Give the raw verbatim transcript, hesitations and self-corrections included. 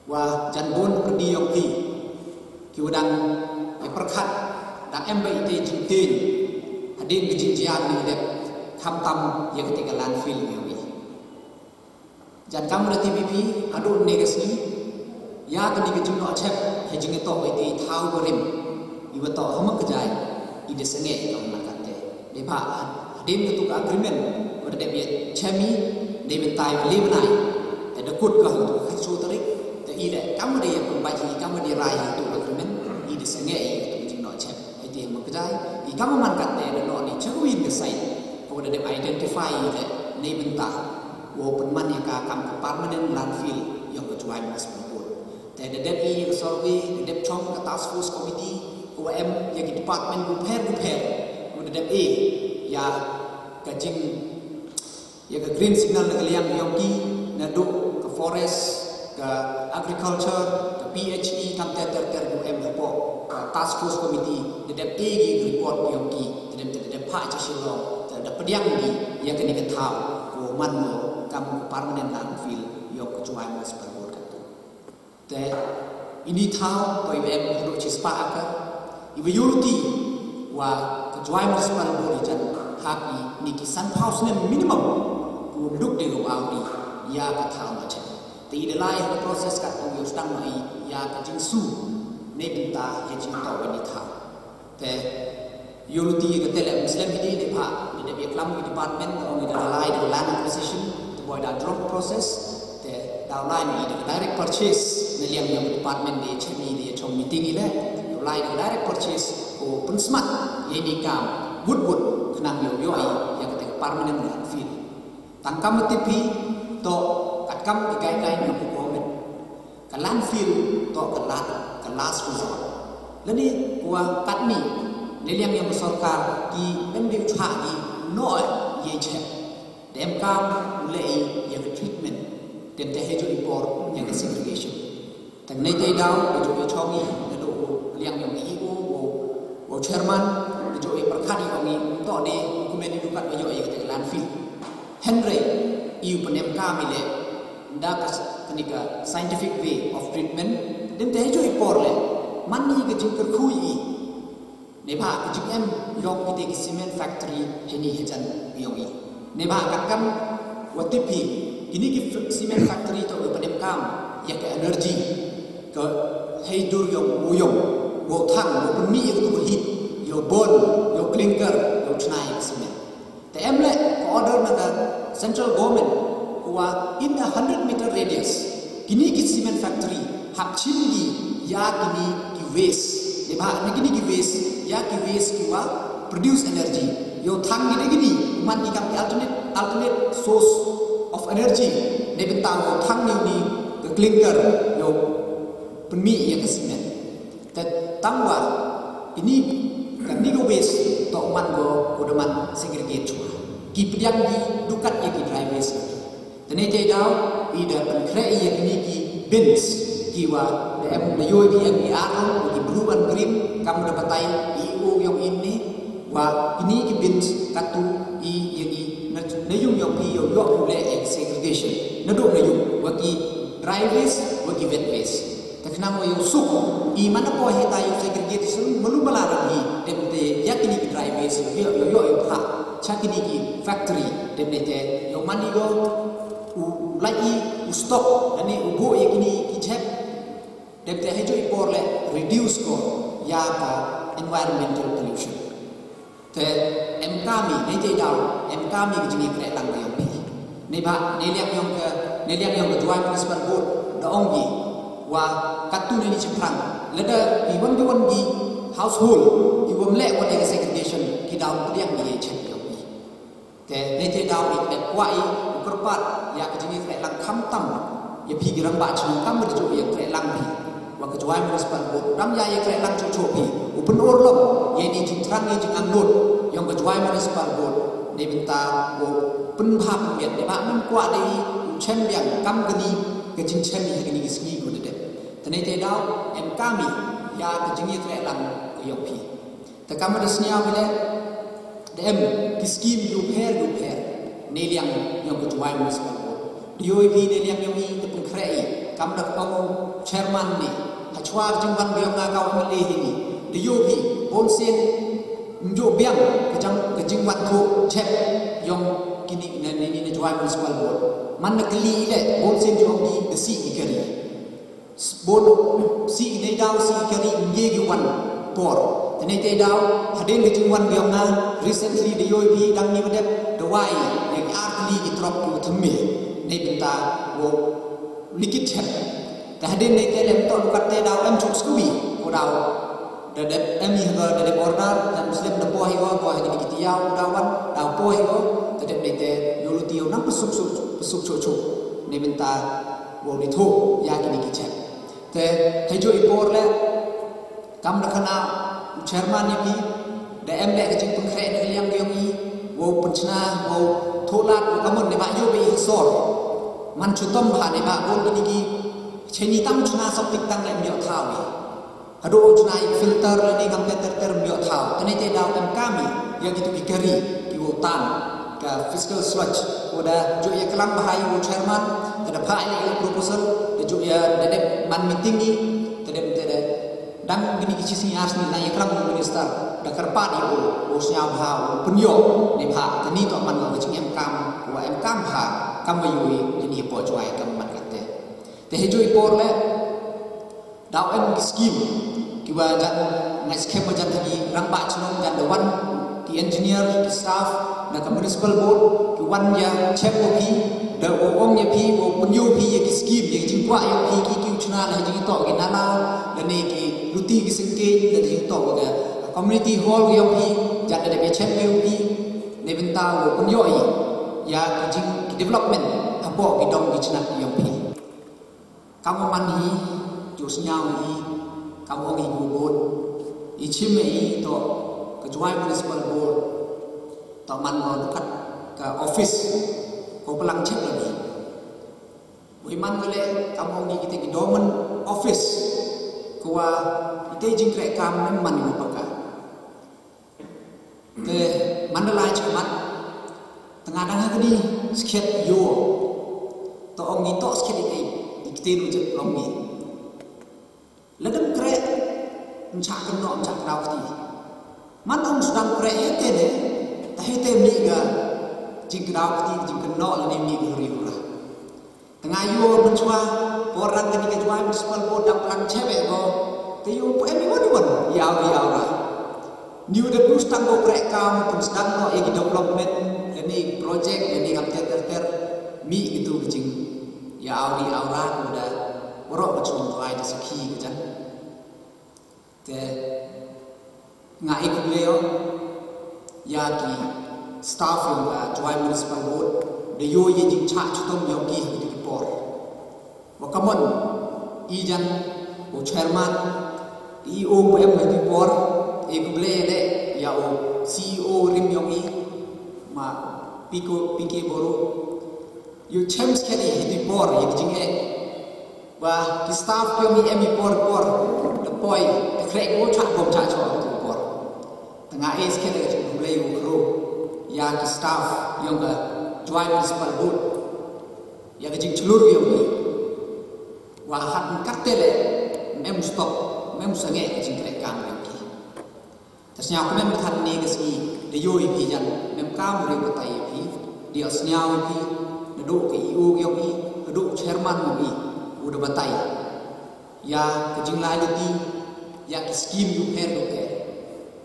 Wa jan bun pyrdi yong phi, ki wa dang ya pyrkhat, dang em bha i te jingtien hadien ka jingjia ni dep, khamtam ya kate ka landfill yong i. Jan kam da tip i phi, hadooh ne ka sngi, ya kani ka jingnoh chep, ha jingtoh i te thaw barim, i wa toh ha Mawkjai, i da sangeh i ka man kate. Neibhah hadien katu ka agreement wa da dep ya chem i, neibynta i wa le bnai, te da kut ka hangtu ka khatsoo tarik, te i leh kam wa da ya pynbait i, kam wa da ya rai i katu ka agreement, i da sangeh i katu ka jingnoh chep. Hei te ha Mawkjai, i kam wa man kate da noh ni cha kawi ka site, ka wa da dep identify i leh, neibynta wow pynman ya ka kam ka permanent landfill yong ka Jowai Municipal Board. Te da dep i ya ka survey, da dep chong ka task force committee, ka wa em ya ki department bapher bapher, ka wa da dep e ya ka jing, ya ka green signal na ka liang yong ki, nadooh ka forest, ka agriculture, ka P H E, kamte ter ter ka wa em hapoh ka task force committee, da dep e ki report yong ki, te da dep, te da dep phah cha Shillong, te da pdiang ki ya kani ka thaw, ka wa man mo kam ka permanent landfill yong ka Jowai Municipal Board katu. Te ini thaw, toh i wa em hadooh chispah acre, i wa yoh luti wa ka Jowai Municipal Board i jan ha kini ki sanphaw snem minimum, u duk de u audi ya ka thaw na chem. Te i da lai ha ka process kat u yoh sdang no i ya ka jingsu, neibynta ya jingtoh wa ini thaw. Te yoh luti ka te leh, ym slem hi di, neibhah da dep ya klam ki department, da ong i da lai da land acquisition, te boi da draw process, te da lai ni da direct purchase, na liang yong department da chem i, da chong meeting i leh, da lai da direct purchase, ko pynsmat ya ini kam, wut wut, khnang yow yoh i ya kate ka permanent landfill. Tang kam wa tip phi, toh katkam ki guideline yong ka government, ka landfill toh ka la-, ka last resort. Lane ka wa katni, na liang yong ka sorkar, ki em de u chah ki noh ya i chem. Da em kam u leh i ya ka treatment, te da hei jooh i por ya ka segregation. Tang neite daw, da jooh i chong i, nadooh u liang yong i E O, wow, wow chairman, da jooh i pyrkhat i ong i, toh de, u kmen i du kat wa yoh i ya kate ka landfill. Hynrei i u pynemkam i leh, da ka s-, kani ka scientific way of treatment, da em te hei jooh i por leh, man i ka jingkyrkhu i. Neibhah ka jingem yong kite ki cement factory heini hajan yong i. Neibhah katkam wa tip phi, kini ki f-, cement factory toh wa pynemkam ya ka energy, ka hei dur yong u yong, wow thang, wow pynmih ya ka tu ka heat, yow burn, yow clinker, yow chna ya ka cement. Te em leh ka order na ka central government, ka wa in a hundred meter radius, kini ki cement factory, hap chim ki ya kini ki waste. Neibhah na kini ki waste, ya ki waste ki wa produce energy, yow thang ki da kini, man ki kam ki alternate, alternate source of energy, neibynta wow thang yow ni ka clinker, yow pynmih ya ka cement. Te tang wa, ini, kani ka waste, toh man ko, ko da man segregate chwa. Ki pdiang ki du kat ya ki dry waste. Te neite daw, i da pynkhreh ya kini ki bins, ki wa, da em da yoh i em ki ar, ki blue and green, kam da batai i E O yong i ni, wa kini ki bins katu i ya ki na, na yung yong phi yow yoh u leh ya ki segregation. Nadooh na yung, wa ki dry waste, wa ki wet waste. Te khnang wa yow suk i, man na poi hei ta yow segregation, malu mala rang hi, dem te ya kini ki dry waste, yow yoh, yow yoh yow phah cha kini ki factory, dem te yow man i ko u, u lai i, u stock, lane u buh ya kini ki chep, dem te hei jooh i por leh reduce ko ya ka environmental pollution. Te em kam i, neite daw, em kam i ka jingyakrehlang ka yong phi. Neibhah, na liang yong ka, na liang yong ka Jowai Municipal Board, da ong ki, wa katu neini chaphrang, lada ki wan ki wan ki household, ki wa ym leh wan ya ka segregation, ki daw pdiang ki ya i chem yong phi. Te neite daw i kdep kwah i u kyrpad ya ka jingyakrehlang khamtam ya phi ki rangbah chnong, kam wa da jooh yakrehlang phi. Wa ka Jowai Municipal Board, dang ya yakrehlang chooh chooh phi, u pynurlong ya ini i jingthrang, i jingangnud yong ka Jowai Municipal Board, neibynta wow pynbha pynbiang, neibhah ym kwah de i u chem biang kam kani ka jingchem i ha kini ki sngi ko da dep. Te neite daw, em kam i ya ka jingyakrehlang ka yong phi. Te kam wa da sñiaw phi leh, da em ki scheme yupher yupher na liang yong ka Jowai Municipal Board. Da yoh i phi na liang yong i, da pynkhreh i Kam da ong chairman ni, hachwa ka jingwan biang nga ka wa mali hini. Da yoo phi, bon sien, mjooh biang, ka jang, ka jingwan thoh, chep, yong kini, na, ni, ni, na Jowai Municipal Board. Man na kali ile, bon sien jooh ki, da si ki kari. Bon, si ki nei daw, si ki kari, nge ki wan, por. Te nei te daw, hadien ka jingwan biang nga, recently da yoo phi, dang ni wa dep, da wai, ya ki ar tylli ki truck ki wa thymme. Nei bynta, wow, likit chep. Te hadien nei te lem toh lukat te daw em chuk skubi, ko daw. Da dep em i ha, da dep order, da em slem da poh i ko, ko ha kini ki tiaw, da wan, da poh i ko, da dep nei te, yoh luti yoh nang pesuk, suk, pesuk chuk chuk. Nei bynta, wow ni thoh, ya kini ki chep. Te, hei jooh i por le, Kam da khana u chairman ya phi, da em le ka jingpynkhreh na ka liang yong i, wow pynchna, wow thoh lad, wow kamon ne ba yoo be i sor. Man chutom bha ne ba bun kini ki, cheni tam chna sop tik tang le myoh thaw i. Hadooh chna i filter le ni kam ter ter myoh thaw. Te nei te daw em kam i, ya kitu ki kari, ki wow tan, ka fiscal sludge. Ko da jooh ya klam bha i u chairman, te da pha i le proposal, da jooh ya da dep man meeting i, te dep te da Dang kini ki chi sngi ar sngi na ya klam u minister, da kyrpad ya u, u sñiaw bha, u pynyoh, ne bha, te ni toh man ka jingem kam, wa em kam bha, kam wa yoo i, te ni poh Jowai kam man kate. Te hei jooh i por le, daw em ki scheme, ki wa jan, ngai skhem wa jan ki rangbah chnong jan da wan, ki engineer, ki staff, na ka municipal board, ki wan ya chep wa phi, da wa ong ya phi, wa pynyoh phi ya ki scheme, ya ki jingkwah ya phi, ki ki u chna la jingtoh ki nala, lane ki luti ki sengkeng, la jingtoh wa ka community hall ya phi, jan da dep ya chep ya phi, ne bynta wa pynyoh i, ya ki jing, ki development, hapoh ki dong ki chnat ya phi. Kam wa man hi, jooh sñiaw hi, kam wa ong hi ko board, i chim hi toh, ka Jowai Municipal Board, toh man ko lukat ka office, ko plang chep lagi. Wei man ko le, kam wa ong hi kite ki dormant office, ko wa ite jingkreh kam ne man ko paka. Te, man da lai chakhmat, te nga dang ha kani skhet yoo. Toh ong i toh skhet i, i ktien u jep ong i. Lada ym kreh, ym chah kynnoh, ym chah kdaw kti. Man ong sdang kreh hei te ne, te hei te mih ka jingkdaw kti, jingkynnoh lane mih ka huri hura. Te nga yoo mynchwa, por rang kani ka Jowai Municipal Board dang plang chep e ko. Te yoo pu em i wan i wan, yaw i yaw ra. Ni u da du sdang ko kreh kam, pynsdang ko ya ki development, ya ni project, ya ni kam ter ter ter. Mih kitu ki jing. Yaw i yaw ra, ko da. Waroh ka chong Jowai da sakhi ka jan. Te nga e khublei o ya ki staff yong ka Jowai Municipal Board, da yoo ya jingchah chitom yong ki ha ki por. Wa kamon, i jan, u chairman, i ong wa em ha ki por, e khublei le ya u C E O rim yong i, ma Piko, Piki Boro. Yow chem skhet i ha ki por ya ki jingeh. Wa ki staff yong i em i por por. Da poi, da khreh ko chah bom chah chwa ha ki por. Te nga e skhet da ka jingkhublei wa khroo ya ki staff yong ka Jowai Municipal Board. Ya ka jingchlur yong i. Wa hat kat te le, em stop, em sangeh ka jingkhreh kam yong ki. Te sñiaw kmen than ne ka sngi, da yoo i phi jan, mem kam u re batai i phi, da sñiaw i phi, nadooh ka E O yong i, hadooh chairman yong i, u da batai. Ya ka jinglai luti, ya ki scheme yu pher yu pher.